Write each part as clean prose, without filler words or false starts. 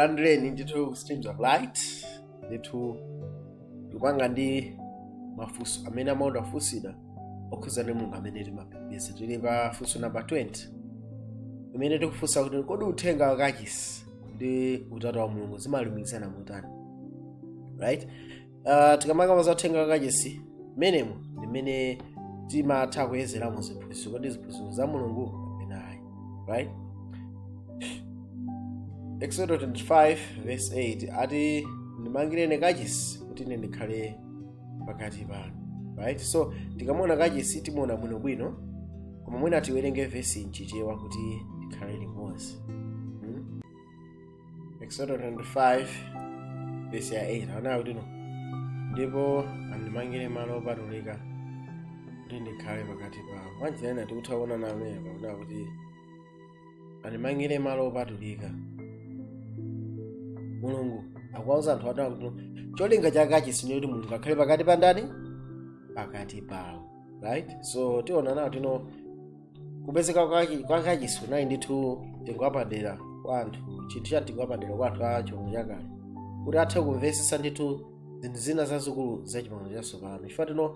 Tikulandireni ndithu Streams of Light. Ndithu tikupanga ndi mafunso amene amakonda kufunsidwa okhuza ndi Mulungu amene timapembedza. Tili pa funso namba 20 imene tikufunsa kuti kodi uthenga wa kachisi ndi utatu wa Mulungu zimalumikizana motani, right? Tikamakamba za uthenga wa kachisi, menemo ndimene timatha kuyezeramo ziphunzitso, kodi ziphunzitso za Mulungu kapena ayi, right? Exodo 25 verse 8 ati, "Ndimangireni kachisi kuti ine ndikhale pakati panu," right? So tikamuona kachisi timuona bwinobwino, koma mwina tiwerenge vesi mchichewa kuti tikhale limodzi. Exodo 25 verse ya 8 anayo kuti no, "Ndipo andimangire malo opatulika kuti ndikhale pakati pawo." Mwanjira ina tikutha kuona namene pakunena kuti andimangire malo opatulika. Mulungu akuwauza anthu athu kuti cholinga cha kachisi ndi kuti Mulungu akhale pakati pa ndani? Pakati pawo, right? So tiona nawo tino kupezeka kwa kachisi kunali ndithu mtengo wapadera kwa anthu, chinthu cha mtengo wapadera kwa anthu a Chipangano Chakale kuti athe kumvetsetsa ndithu zinthu zina zazikulu za Chipangano Chatsopano. Chifukwa tino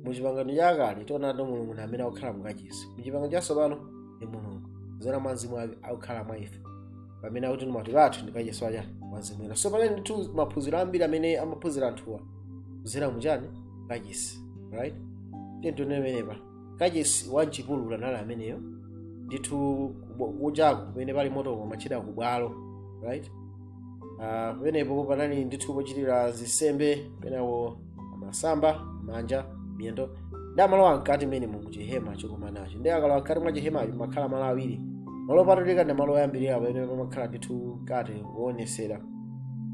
mu Chipangano Chakale tiona ndi Mulungu ndi amene akukhala mukachisi, mu Chipangano Chatsopano ndi Mulungu kudzera mwa Mzimu wake akukhala mwa ife, pamene akuti matupi athu ndi kachisi wacha wa Mzimu Woyera. So pamene ndithu maphunziro ambiri amene amaphunzira anthuwa kudzera muchani? Kachisi, right? Tiye tione pamenepa kachisi wa mchipululu anali ameneyo ndithu. Kunjaku kumene pali moto pamatchedwa kubwalo, right? Pamenepo panali ndithu pochitira zisembe, penapo amasamba manja, miyendo, ndi amalowa mkati mene mu chihema chokumanacho. Ndi akalowa mkati mwa chihemacho makhala malo awiri, malo opatulika ndi malo oyambirira, pamene pamakhala ndithu mkate woonesera.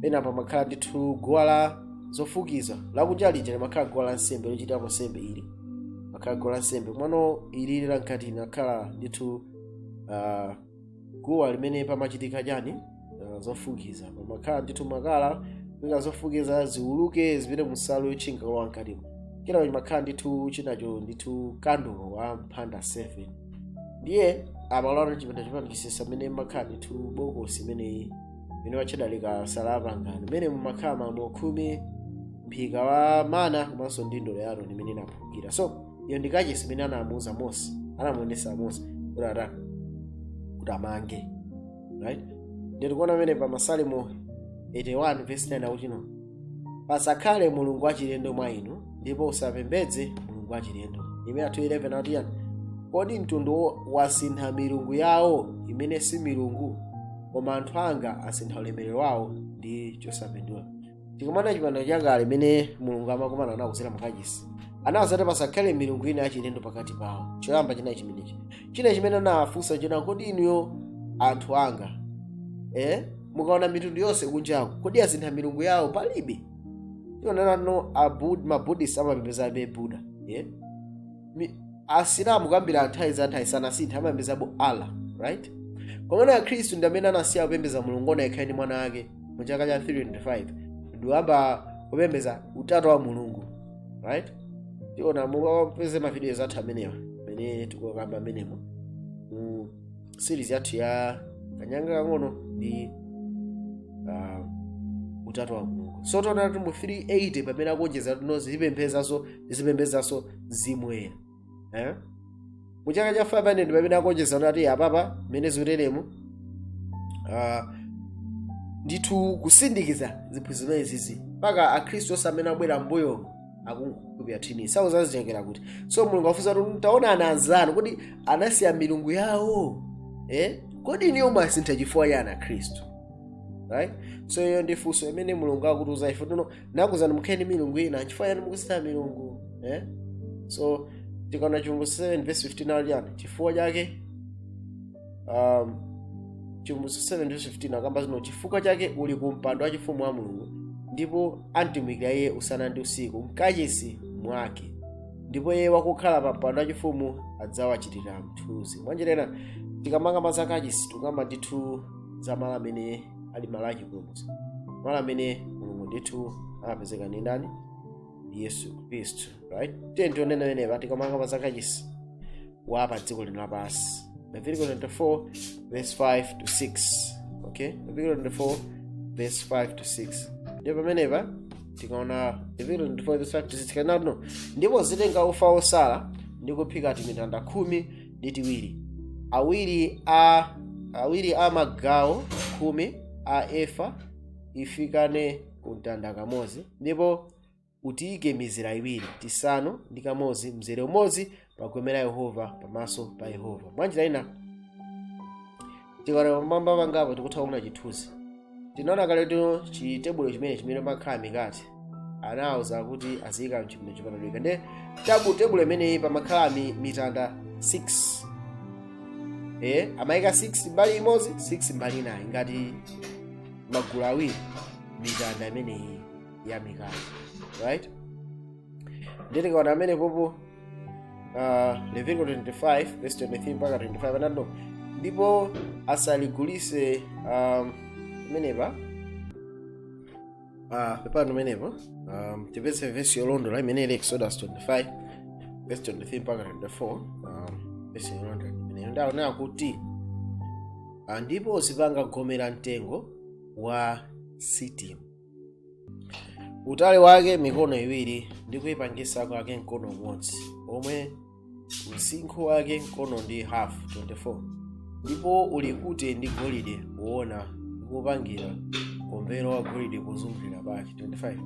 Pena pamakhala ndithu guwa la zofukiza. Lakunja lija limakhala guwa la nsembe lochitapo nsembe, ili makhala guwa la nsembe. Komano ilili la mkati linakhala ndithu guwa limene pamachitika chani? Zofukiza. Pamakhala ndithu makala kuika zofukiza ziuluke zipite munsalu yotchinga kulowa mkatimo. Kenako chimakhala ndithu chinacho ndithu kandulo wa mphanda 7. Ndiye amalowa chipinda chopatulikitsitsa mmene makhala ndithu bokosi imeneyi imene watchedwa likasa la pangano, imene mumakhala malamulo 10, mphika wa mana komanso ndi ndodo ya Aaroni imene inaphukira. So iyo ndi kachisi imene anamuuza Mose, anamuonesa Mose kuti atani? Kuti amange, right? Ndiye tikuona pamene pa Masalimo 81 verse 9 akuti no, "Pasakhale mulungu wachilendo mwa inu, ndipo usapembedze mulungu wachilendo." Imene 2:11 akuti yani? "Kodi mtundu wasintha milungu yawo imene si milungu? Koma anthu anga asintha ulemerero wawo ndi chosapindula." Tikumana Chipangano Chakale imene Mulungu amakumana nawo kudzera mukachisi, anawazati pasakhale milungu ina yachilendo pakati pawo. Choyamba chinayi chimenechi. China chimene anawafunsa china, "Kodi inuyo anthu anga, mukaona mitundu yonse kunjaku, kodi asintha milungu yawo? Palibe." Tionana no ma Buddhist amapembezabe Buddha, eh? Asilamu kuyambira nthawi za nthawi sanasintha, amapembezabo Allah, right? Komano Akhristu ndi amene anasiya kupembeza Mulungu ona yekha ndi mwana wake mu chaka cha 325 ndikuyamba kupembeza utatu wa Mulungu, right? Tiona mukapeze mavidiyo zathu amenewa amene tikukamba amenemo mu series yathu ya kanyanga kang'ono ndi utatu wa Mulungu. So tiona kuti mu 380 pamene akuonjeza tino zipembezanso zipembezanso Mzimu Woyera, eh? Mu chaka cha 500 pamene akuonjeza kuti apapa mmene zikuteremu, ndithu kusindikiza ziphunzitso zimene zizi mpaka Akhristu onse amene abwera mbuyo akukhulupirira trinity sakuzazitengera kuti. So Mulungu afunsa kuti, "Taonani anzanu, kodi anasiya milungu yawo, eh? Kodi iniyo mwasintha chifukwa chani, Akhristu?" Right? So iyo ndi funso imene Mulungu akutiuza ife tuno, "Nakuzani mukhale ndi milungu ina, chifukwa chani mukusintha milungu, eh?" So tikaona Chivumbulutso 7 verse 15 ali chani? Chifukwa chake, Chivumbulutso 7 verse 15 akamba zino, "Chifukwa chake uli ku mpando wachifumu wa Mulungu, ndipo antumikira iye usana ndi usiku mkachisi mwake, ndipo iye wakukhala pa mpando wachifumu adzawachitira mthunzi." Mwanjira ina tikamanga za kachisi tikukamba ndithu za malo amene ali malo achipulumutso, malo amene Mulungu ndithu amapezeka ndi ndani? Ndi Yesu Khristu, right? Tiye tionene pamenepa tikamanga za kachisi wa pa dziko lino lapansi, Leviticus 24 verse 5 to 6. Okay, Leviticus 24 verse 5 to 6. Ndipo pamenepa tikaona Leviticus 24 verse 5 to 6 kanano, ndipo zitenga ufa wosala ndi kuphika timitanda 12, awiri a magawo 10 a efa ifikane ku mtanda kamodzi, ndipo utiyike mizera iwiri, 96 mzere umodzi, pa gome la Yehova, pamaso pa Yehova. Mwanjira ina, tikaona pamwamba pangapo tikutha kuona chithunzi. Tinaona kale tino chitebulo chimene makhala mikate, anawuza kuti aziyika mchipinda chopatulika. Nde tebulo imeneyi pamakhala mitanda 6, amayika 6 mbali imodzi, 6 mbali inayi, ngati magulu awiri, mitanda imeneyi ya mikate, right? Ndiye tikaona amene popo Leviticus 25 verse 23 mpaka 25 anati, ndipo asaligulise pamenepa pepano pamenepo tipeze vesi yolondola imene ili Exodus 25 verse 23 mpaka 24. Vesi yolondola imeneyo ndaonera kuti ndipo uzipanga gome la mtengo wa sitimu, utali wake mikono 2, ndi kuyipangisa kwake mkono umodzi omwe msinkhu wake mkono ndi half. 24 Ndipo ulikute ndi golide woona ndikupangira mkombero wa golide pozungulira pake. 25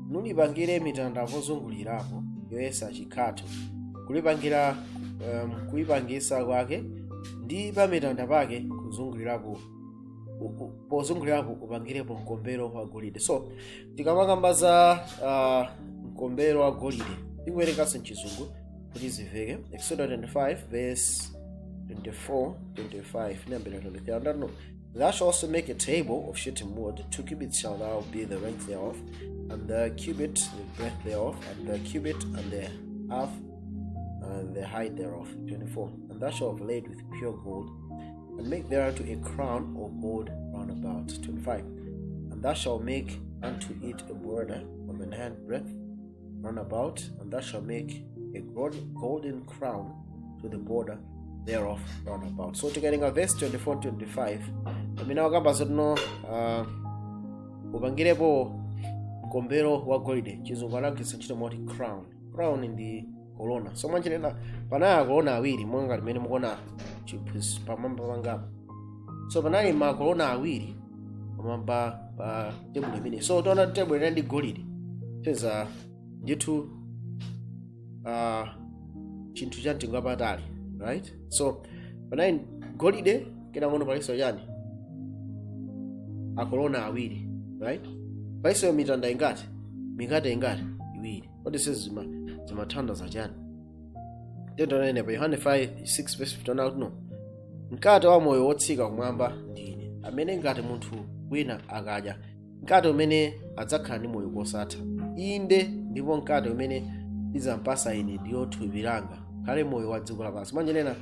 Nulipangire mitanda pozungulirapo yoyesa chikhatho kulipangira kuyipangisa kwake, ndi pa mitanda pake kuzungulirapo pozungulirapo upangirepo mkombero wa golide. So tikamakamba za mkombero wa golide, tikuwerenganso mchizungu kuti ziveke. Exodus 25 verse 24, 25 nambera 23 andano: "Thou shalt also make a table of shittim wood. 2 cubits shall thou be the length thereof, and the cubit the breadth thereof, and the cubit and the half and the height thereof." 24 "And thou shalt have laid with pure gold, and make thereunto a crown of gold round about." 25 "And thou shalt make unto it a border of an hand breadth round about, and thou shalt make a golden crown to the border thereof round about." So tikawerenga verse 24, 25 pamene wakamba zotino upangirepo mkombero wa golide, chizungu anagwiritsa ntchito moti crown. Crown ndi kolona. So mwanjirena panali akolona awiri, monga limene mukuona chiphunzitso pamwamba pangapo. So panali makolona awiri pamwamba pa tebulo imene. So taona tebulo inali ndi golide, peza ndithu chinthu cha mtengo wapatali, right? So panali golide, kenangono palinso chani? Akolona awiri, right? Palinso mitanda ingati? Mikate ingati? Iwiri. Kodi se zimathandiza chani? Tendonene pa Yohane 5 6 verse 51 kuti, "No, mkate wa moyo wotsika kumwamba ndine, amene ngati munthu wina akadya mkate umene adzakhala ndi moyo kosatha. Inde, ndipo mkate umene ndidzampasa ine ndiyo thupi langa, khale moyo wa dziko lapansi." Mwanjenena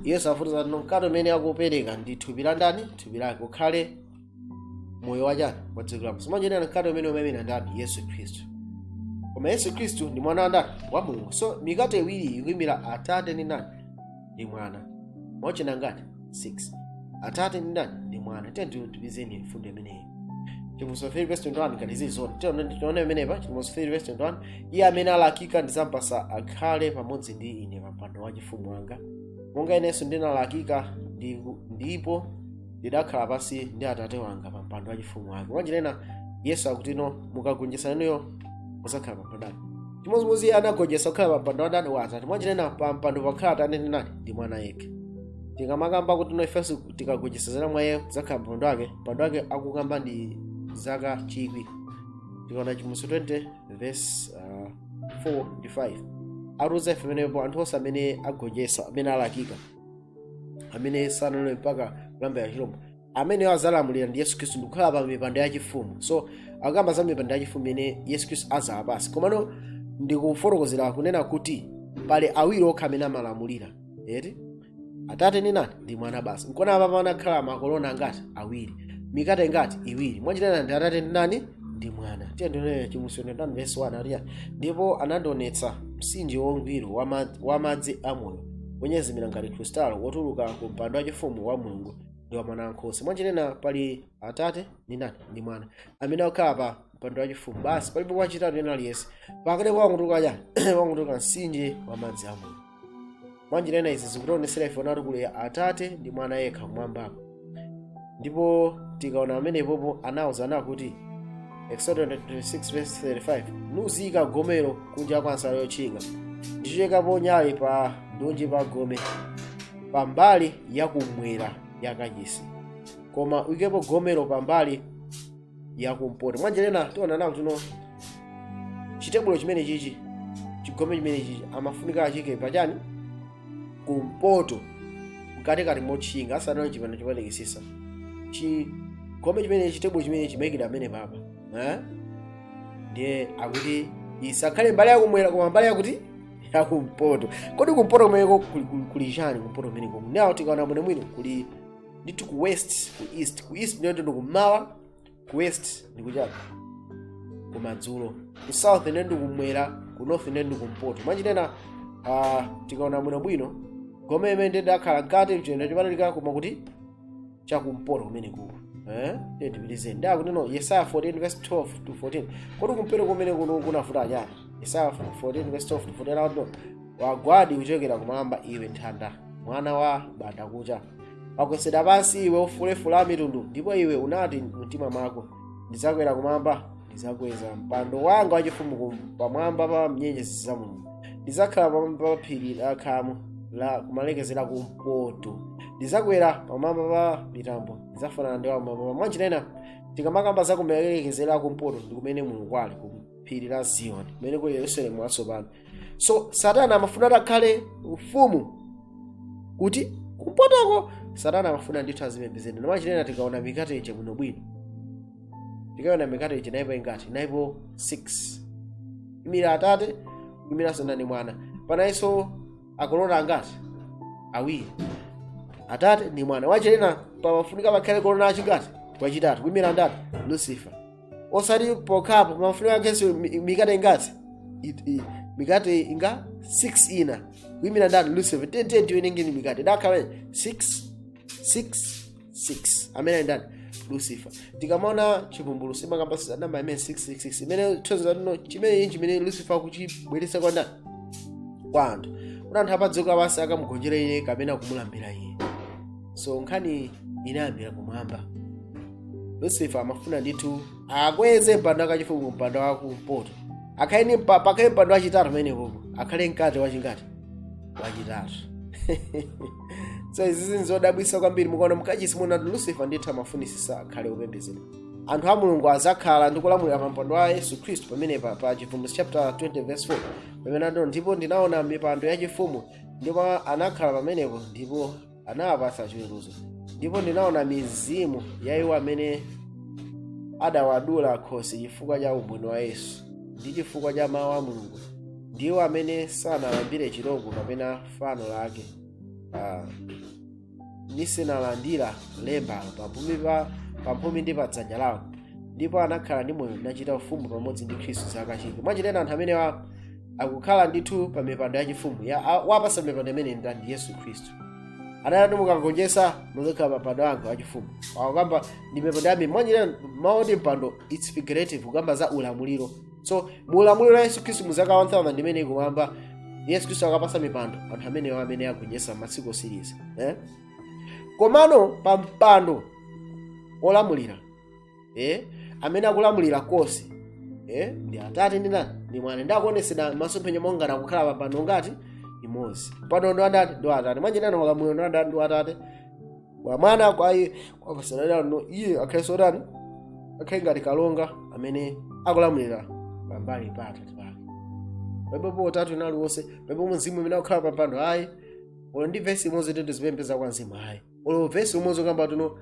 Yesu afotokoza kuti mkate umene akupereka ndi thupi la ndani? Thupi lake, ukhale moyo wachani? Wa dziko lapansi. Mwanjenena mkate umene umamena ndani? Yesu Khristu. Koma Yesu Khristu ndi mwana wa ndani? Wa Mulungu. So mikate iwiri ikuyimira Atate ndi ndani? Ndi Mwana. Mwachina ngati 6, Atate ndi ndani? Ndi Mwana. Tiye tipizeni mfundo imeneyi. Chivumbulutso 3 verse 21, ngati zili zona. Tione imenepa, Chivumbulutso 3 verse 21: "Iye amene alakika ndizampasa akhale pamodzi ndi ine pa mpando wachifumu wanga, monga inenso ndinalakika ndipo ndidakhala pansi ndi Atate wanga pa mpando wachifumu wake." Mwanjirena Yesu akutino mukagonjetsa inuyo muzakhala pa mpando wake. Chimodzimodzi iye anagonjetsa kukhala pa mpando wandani? Wa Atate. Mwanjirena pa mpando pakhala Atate ndi nani? Ndi Mwana yekha. Tikamakamba kuti no, ifenso tikagonjetsa zina mwa iye tidzakhala pa mpando wake, mpando wake akukamba ndi zaka 1000. Tikaona Chivumbulutso 20 verse 4 ndi 5, atiuza ife pamenepo anthu onse amene agonjetsa, amene alakika, amene sanalowe mpaka kulambira chilombo, amene azalamulira ndi Yesu Khristu ndikukhala pa mipando yachifumu. So akukamba za mipando yachifumu imene Yesu Khristu azala pasi. Komano ndikufotokozera kunena kuti pali awiri okha amene amalamulira, eti? Atate ndi nani? Ndi Mwana basi. Nkona apa panakhala makolona angati? Awiri. Mikate ngati? Iwiri. Mwachitana ndi Atate ndi nani? Ndi Mwana. Tiye ndionere Chivumbulutso 21 verse 1 atiya: "Ndipo anandionetsa mtsinje wongwiro wa madzi amoyo, wonyezimira ngati kristalo, wotuluka ku mpando wachifumu wa Mulungu ndi wa mwana wankhosa. Mwanjinena pali Atate ndi ndani? Ndi Mwana amene akukhala pa mpando wachifumu. Basi, palibe wachitatu ena aliyense. Pakati pakungotuluka chani? Pakungotuluka mtsinje wa madzi amoyo. Mwanjinena izi zikutionesera ife onati kuli Atate ndi Mwana yekha kumwambako. Ndipo tikaona amenepopo anawuzana kuti Exodus 26 verse 35, "Nuzika gomero kunja kwa nsalu yotchinga, ndichoyikapo nyale pa ndunji pa gome pambali yakumwera ya kachisi, koma uyikepo gomero pambali yakumpoto." Mwanjirena tiona nawo tino chitebulo chimene chichi, chigome chimene chichi amafunika achike pachani? Kumpoto, mkatikati motchinga, asanali chipanda chopatulikitsitsa. Chigome chimene, chitebulo chimene chimayikidwa amene papa, eh? Ndiye akuti isakhale mbali yakumwera koma mbali yakuti yakumpoto. Kodi kumpoto kumeneko kuli chani? Kumpoto kumeneko nawo tikaona bwino bwino kuli ndithu ku west, ku east. Ku east ndiyo ndi kummawa, ku west ndi kuchani? Kumadzulo. Ku south ndiyo ndi kumwera, ku north ndiyo ndi kumpoto. Mwachinena tikaona bwino bwino gome imene ndiye dakhala mkati mchipinda chopatulika koma kuti chakumpoto kumeneko, eh? Ndiye tipitizeni ndi akuti no Yesaya 14 verse 12 to 14. Kodi kumpoto kumene kuno kunavuta chani? Yesaya 14 verse 12 to 14 akuti no, "Wagwadi kuchokera kumwamba iwe nthanda, mwana wa bandakucha, wagwetsedwa pansi iwe ofulefula mitundu. Ndipo iwe unati mtima mwako, Ndidzakwera kumwamba, ndidzakweza mpando wanga wachifumu pamwamba pa nyenyezi za Mulungu, ndidzakhala pamwamba pa phiri la khamu la kumalekezera kumpoto, ndidzakwera pamwamba pa mitambo, ndidzafanana ndi wamwamba." Mwanjinena tikamakamba za kumalekezera kumpoto ndi kumene Mulungu ali, ku phiri la Ziyoni, kumene kuli Yerusalemu watsopano. So Satana amafuna kuti akhale mfumu kuti? Kumpotoko. Satana amafuna ndithu azipembedzedwa. Namachinena tikaona mikate ija bwinobwino, tikaona mikate ija inalipo ingati? Inalipo 6. Imira Atate, imiranso ndani? Mwana. Panalinso akolona angati? Awiri, Atate ndi Mwana. Wachinena pamafunika pakhale kolona achingati? Wachitatu, kuimira ndani? Lucifer. Osati pokhapo, pamafunika pakhalenso mikate ingati? Mikate inga 6 ina, kuimira ndani? Lucifer. Tete tiwerengeni mikate dakhala 6 6 6, amene ali ndani? Lucifer. Tikamaona Chivumbulutso imakamba namba imene 666, imene thonza tino chimene chimene Lucifer akuchibweretsa kwa ndani? Kwa anthu, kuti anthu apadziko lapansi akamugonjera iye kapena kumulambira iye. So nkhani inayambira kumwamba. Lucifer amafuna ndithu akweze mpando wakachifumu, mpando wakumpoto, akhale ni pakhale mpando wachitatu pamenepopo, akhale mkate wachingati? Wachitatu. So izi zinthu zodabwitsa kwambiri. Mukaona mkachisi munati Lucifer ndithu amafunisisa akhale opembedzedwa. Anthu a Mulungu azakhala ndi kulamulira pa mpando wa Yesu Khristu pamenepa pa Chivumbulutso chapter 20 verse 4, pamene ati, "Ndipo ndinaona mipando yachifumu, ndipo anakhala pamenepo, ndipo anawapatsa chiweruzo. Ndipo ndinaona mizimu ya iwo amene adawadula khosi chifukwa cha umboni wa Yesu ndi chifukwa cha mawu a Mulungu, ndiwo amene sanalambire chirombo kapena fano lake, nisanalandira lembalo pamphumi ndi pa dzanja lawo, ndipo anakhala ndi moyo nachita ufumu pamodzi ndi Khristu zaka 1000." Mwachitena anthu amenewa akukhala ndithu pa mipando yachifumu wapasa mipando imene ndani? Yesu Khristu. Anati, "Mukagonjetsa muzakhala pa mpando wanga wachifumu." Akukamba ndi mipando yambiri. Mwanjira mawu oti mpando, it's figurative, kukamba za ulamuliro. So mu ulamuliro wa Yesu Khristu mu zaka 1000 imene ikumwamba, Yesu Khristu akapasa mipando anthu amenewa amene agonjetsa masiku osiriza, eh? Komano pa mpando olamulira, eh? Amene akulamulira konse, eh? Ndi Atate ndi ndani? Ndi Mwana. Ndi akuonesera masomphenya monga akukhala pa mpando ngati imodzi. Mpando ndi wandani? Ndi wa Atate. Mwanjinana ulamuliro ndi wandani? Ndi wa Atate. Kwa Mwana, kwa iye kwapasana no iye akhalenso otani? Akhale ngati kalonga amene akulamulira pambali pa Atate pake. Paipopo utatu inali wonse paipopo mzimu imene akukhala pa mpando ayi. Olo ndi vesi imodzi tete zipembedza kwa mzimu ayi. Olo vesi umodzi ukamba tuno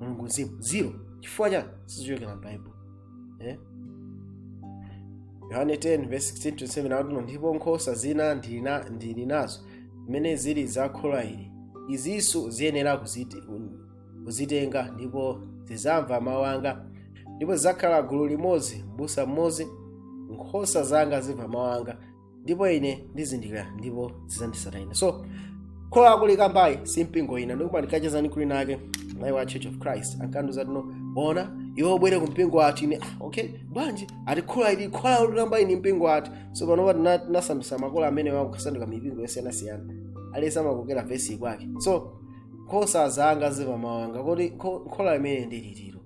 Mulungu mzimu, zero. Chifukwa chani? Sizichokera m'Bible, eh? Yohane 10 verse 16 to 7 akuti, "Ndipo nkhosa zina ndili nazo zimene zili za khola ili, izinso ziyenera kuzitenga, ndipo zidzamva mawu anga, ndipo zidzakhala gulu limodzi, m'busa mmodzi. Nkhosa zanga zimva mawu anga, ndipo ine ndizindikira, ndipo zidzanditsata ine." So Khola akulikambayi si mpingo ina. Ndikupa ndikachezani kuli nake naye wa Church of Christ, ankandiuza tino ona iwe ubwere ku mpingo wathu. Ine, "Ah, okay, bwanji?" Ati khola ili, khola kulikambayi ni mpingo wathu. So panopa tinasandutsa makola amene wakusanduka mipingo yosiyanasiyana, alese amakokera vesi kwake. So nkhosa zanga zimva mawu anga. Kodi khola limene ndi litiro?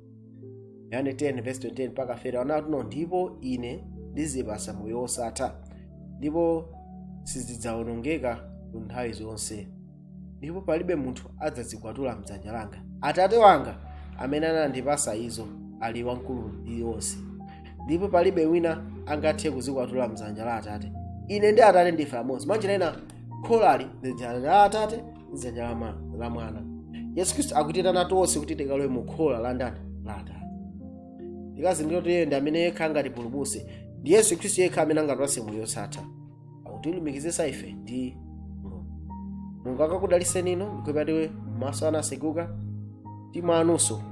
Yohane 10 verse 28 mpaka 30 anati no, "Ndipo ine ndizipasa moyo wosatha, ndipo sizidzawonongeka ku nthawi zonse, ndipo palibe munthu adzazikwatula mdzanja langa. Atate wanga amene anandipasa izo ali wamkulu ndi onse, ndipo palibe wina angathe kuzikwatula mdzanja la Atate. Ine ndi Atate ndife amodzi." Mwanjira ina, kholali ndi dzanja la Atate ndi dzanja la Mwana. Yesu Khristu akutitana tonse kuti tikalowe mu khola la ndani? La Atate. Tikazindikira kuti iye ndi amene yekha angatipulumutse, ndi Yesu Khristu yekha amene angatipatse moyo wosatha, akutilumikizitsa ife ndi Mulungu. Mulungu akakudalitseni inu. Ndikupatiwe maso anu asekuka, mtima anunso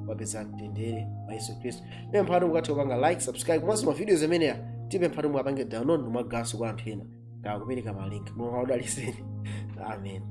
wapeza mtendere wa Yesu Khristu. Pemphatu mukathe kupanga like, subscribe, komanso ma videos ameneya tipemphatu mukapange download nomagaso kwa anthu ena, kakupereka ma link. Mulungu akudalitseni. Amen.